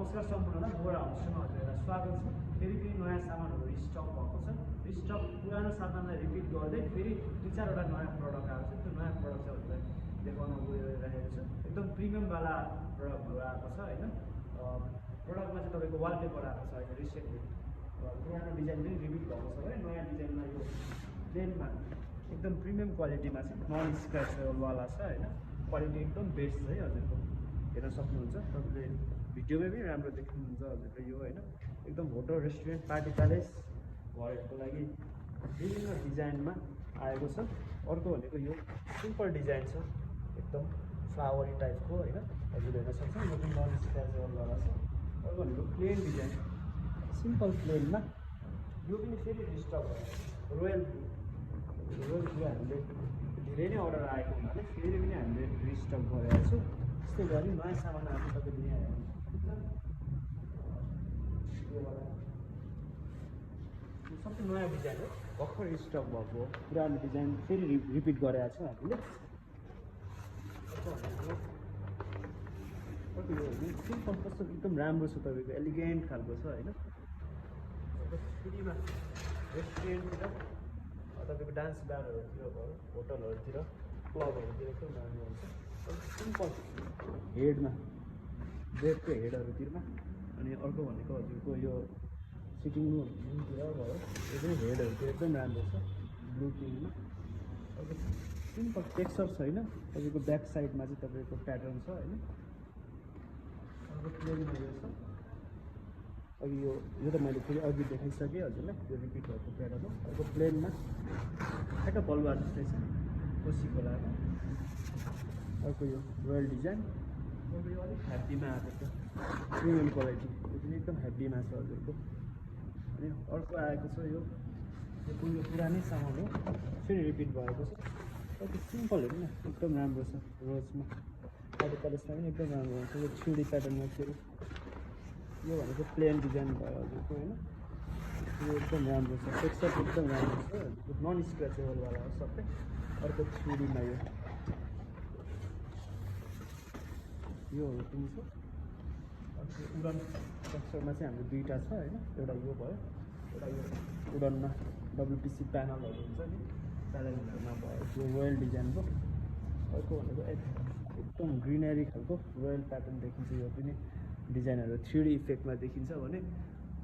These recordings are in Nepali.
नमस्कार सम्पूर्णलाई गोरा होमस्टेमा हजुरहरूलाई स्वागत छ। फेरि पनि नयाँ सामानहरू रिस्टक भएको छ। रिस्टक पुरानो सामानलाई रिपिट गर्दै फेरि 2-4वटा नयाँ प्रडक्ट आएको छ। त्यो नयाँ प्रडक्ट चाहिँ हजुरलाई देखाउन गइरहेको छु। एकदम प्रिमियमवाला प्रडक्टहरू आएको छ होइन। प्रडक्टमा चाहिँ तपाईँको वालपेपर आएको छ होइन रिसेन्टली। पुरानो डिजाइन पनि रिपिट भएको छ भने नयाँ डिजाइनमा यो प्लेनमा एकदम प्रिमियम क्वालिटीमा चाहिँ नन स्क्रैचेबलवाला छ होइन। क्वालिटी एकदम बेस्ट है हजुरको हेर्न सक्नुहुन्छ। तपाईँले भिडियोमै पनि राम्रो देख्नुहुन्छ हजुरले यो होइन। एकदम होटल रेस्टुरेन्ट पार्टी प्यालेस घरहरूको लागि विभिन्न डिजाइनमा आएको छ। अर्को भनेको यो सिम्पल डिजाइन छ एकदम फ्लावरी टाइपको होइन, हजुरले हेर्न सक्छ। यो पनि नन स्क्रैचेबलवाला छ। अर्को भनेको प्लेन डिजाइन सिम्पल प्लेनमा, यो पनि फेरि रिस्टक रोयल ब्लू हामीले धेरै नै अर्डर आएको हुनाले फेरि पनि हामीले रिस्टक गरेको छु। त्यस्तै गरी नयाँ सामानहरू तपाईँले यहाँ हेर्नुहुन्छ यो सबै नयाँ डिजाइन हो, भर्खर स्टक भएको हो। पुरानो डिजाइन फेरि रिपिट गरेको छ हामीले। अर्को यो सिम्पल कस्तो एकदम राम्रो छ, तपाईँको एलिगेन्ट खालको छ होइन। फेरिमा रेस्टुरेन्टतिर तपाईँको डान्स बारहरूतिर भयो, होटलहरूतिर क्लबहरूतिर एकदम राम्रो हुन्छ। सिम्पल हेडमा बेडको हेडहरूतिरमा, अनि अर्को भनेको हजुरको यो सिटिङ रुमतिर भयो, यो पनि हेडहरूतिर एकदम राम्रो छ ब्लू टिनमा। अर्को सिम्पल टेक्सचर छैन, तपाईँको ब्याक साइडमा चाहिँ तपाईँको प्याटर्न छ होइन। अर्को प्लेनमा यो छ। अघि यो त मैले फेरि अघि देखाइसकेँ हजुरलाई, यो रिपिट भएको प्याटर्न हो। अर्को प्लेनमा ठ्याक्क बलुवा जस्तै छ कोसी खोलाको। अर्को यो रोयल डिजाइन, अर्को यो अलिक ह्याप्पीमा आएको छ प्रिमियम क्वालिटी, यो पनि एकदम ह्याप्पीमा छ हजुरको। अनि अर्को आएको छ यो पुरानै सामान हो, फेरि रिपिट भएको छ। अर्को सिम्पल हेर्नु न एकदम राम्रो छ, रोजमा पार्टी प्यालेसमा पनि एकदम राम्रो हुन्छ। यो 3D प्याटर्नमा फेरि यो भनेको प्लेन डिजाइन भयो हजुरको होइन। यो एकदम राम्रो छ, टेक्सचर एकदम राम्रो छ, नन स्क्रैचेबलवाला हो सबै। अर्को 3Dमा योहरू पनि छ। अर्को उडन टेक्सचरमा चाहिँ हाम्रो दुईवटा छ होइन, एउटा यो भयो, एउटा यो उडनमा WPC प्यानलहरू हुन्छ नि प्यानलहरूमा भयो, यो रोयल डिजाइनको। अर्को भनेको एकदम ग्रिनरी खालको रोयल प्याटर्न देखिन्छ, यो पनि डिजाइनहरू 3D इफेक्टमा देखिन्छ भने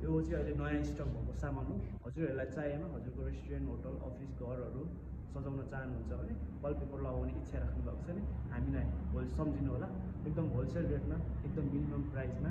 यो चाहिँ अहिले नयाँ स्टक भएको सामान हो। हजुरहरूलाई चाहिएमा हजुरको रेस्टुरेन्ट होटल अफिस घरहरू सजाउन चाहनुहुन्छ भने वालपेपर लगाउने इच्छा राख्नु भएको छ भने हामीलाई सम्झिनु होला। एकदम होलसेल रेटमा एकदम मिनिमम प्राइसमा